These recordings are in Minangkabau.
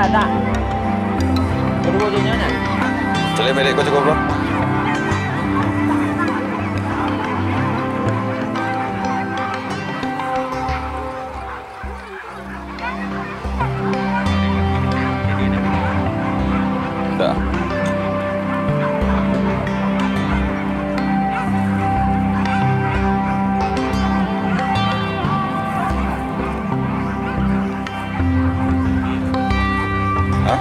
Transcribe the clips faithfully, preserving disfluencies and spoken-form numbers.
Nah. Kedua je nyo, nah. Caliak merek ko cukup, bro. Dah. Hah?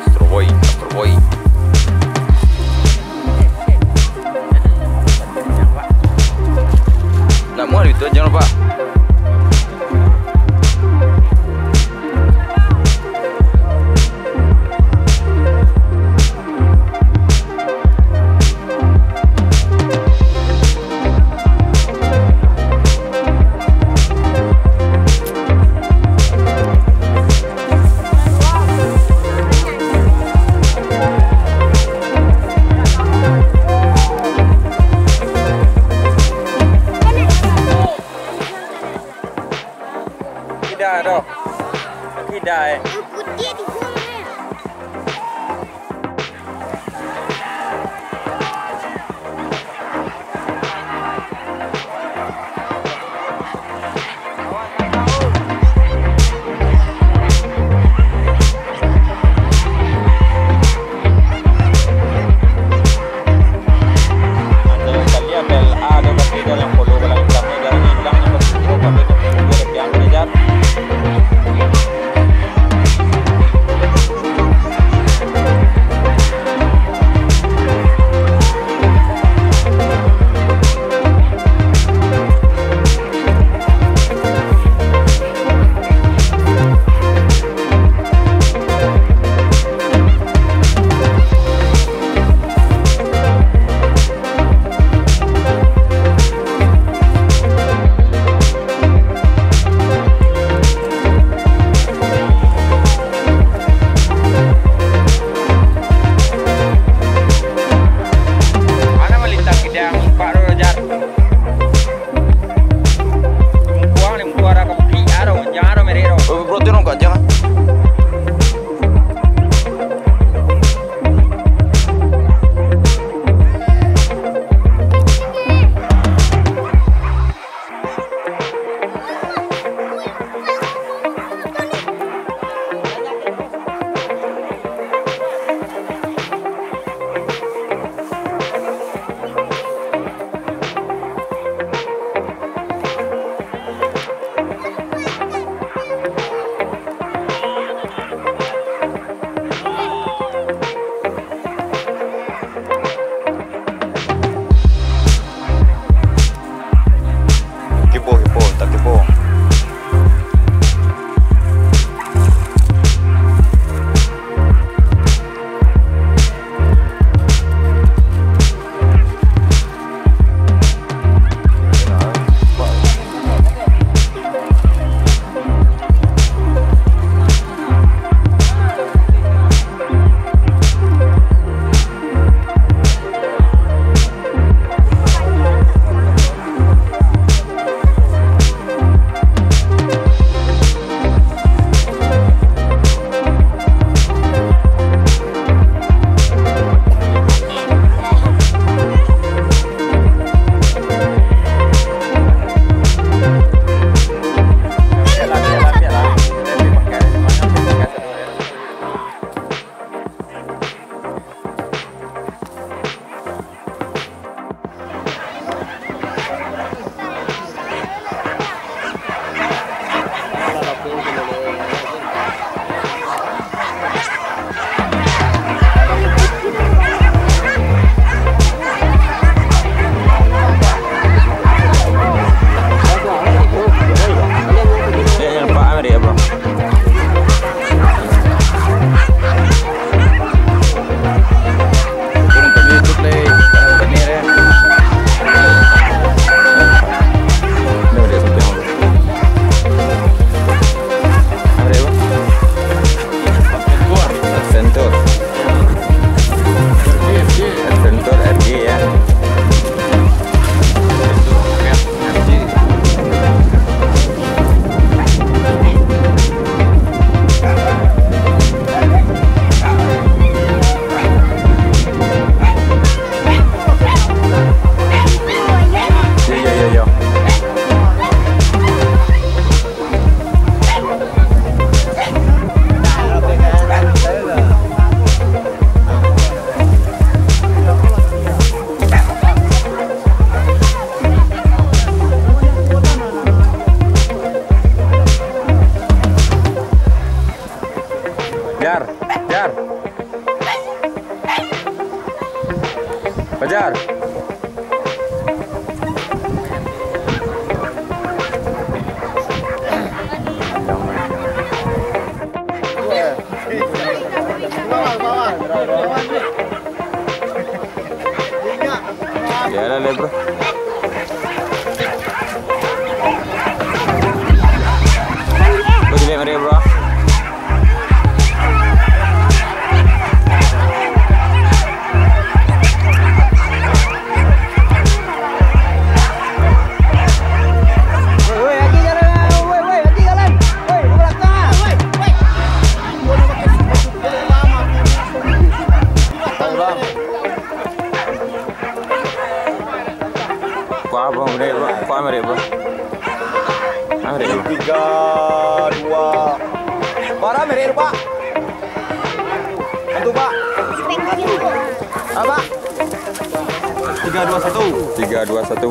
Astro Boy, Astro Boy. Nak muat itu, jangan lupa. Kida doh. Kida, eh. Jar, Jar. Fajar. Ya lah, bro. Bro, jelek mari, bro. Woi, woi, lagi jalan, woi, woi, lagi jalan. Woi, ke belakang. Woi, woi. Kuah apa, Bro? Kuah merek, Bro. Ah, merek, Bro. Tiga, dua. Bara merek, Pak? Satu, Pak. Apa? Tiga, dua, satu. Tiga, dua, satu.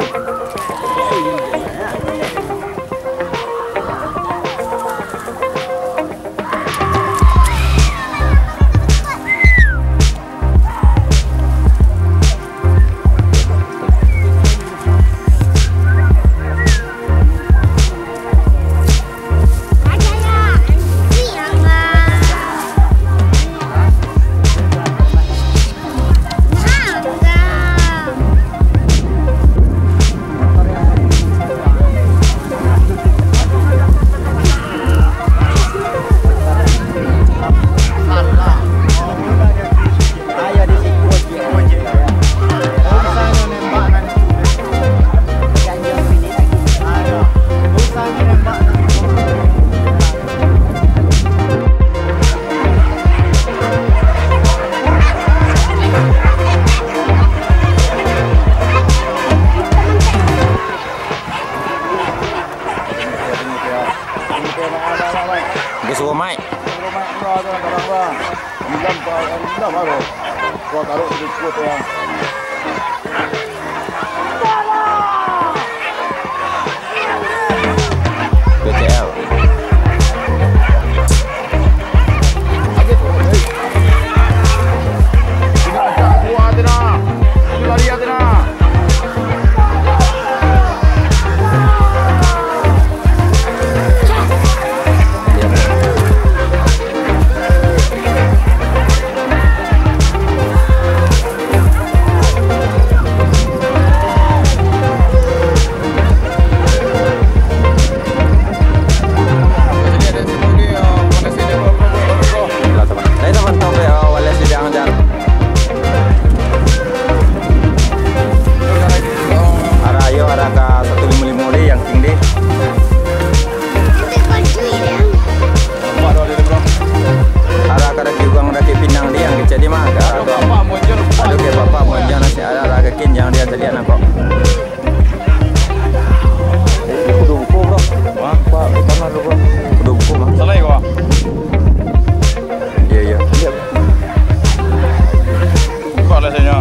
Oke, suruh Mike. B T L. Lah, teman. Dari teman tahu, ya, wala sidang, jar. Arah, yo, arah ka satu limo limo deh, yang king deh. Arah ka Daki Ugang, Daki Pinang deh, yang kecil deh, mah. Aduh, kayak bapak, monjol, nasi arah, arah ka king, yang dia jadi anak kok. Kudo buko, bro. Hah? Pak, utama dulu, bro. Kudo buko, bro. Salah ya, Pak? Iya, iya. Iya, bro. Buka lah sajo.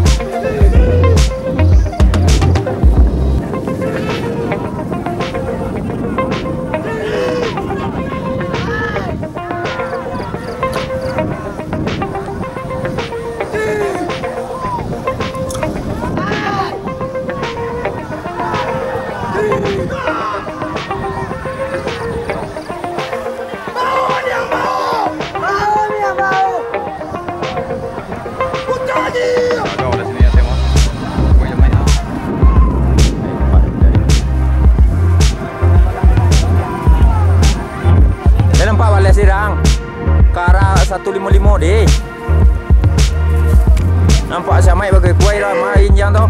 Dah nampak baleh sirang. Ka arah satu limo limo deh. Nampak si Amaik bagai kuai lah, main jang tu.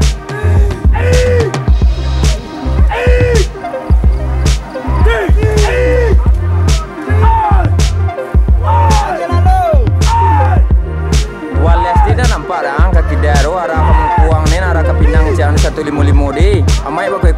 Waleh ti dah nampak dah, ka kida tu, arah ka Mungkuang ni, arah ka Pinang, siang ni satu limo limo deh. Amaik bagai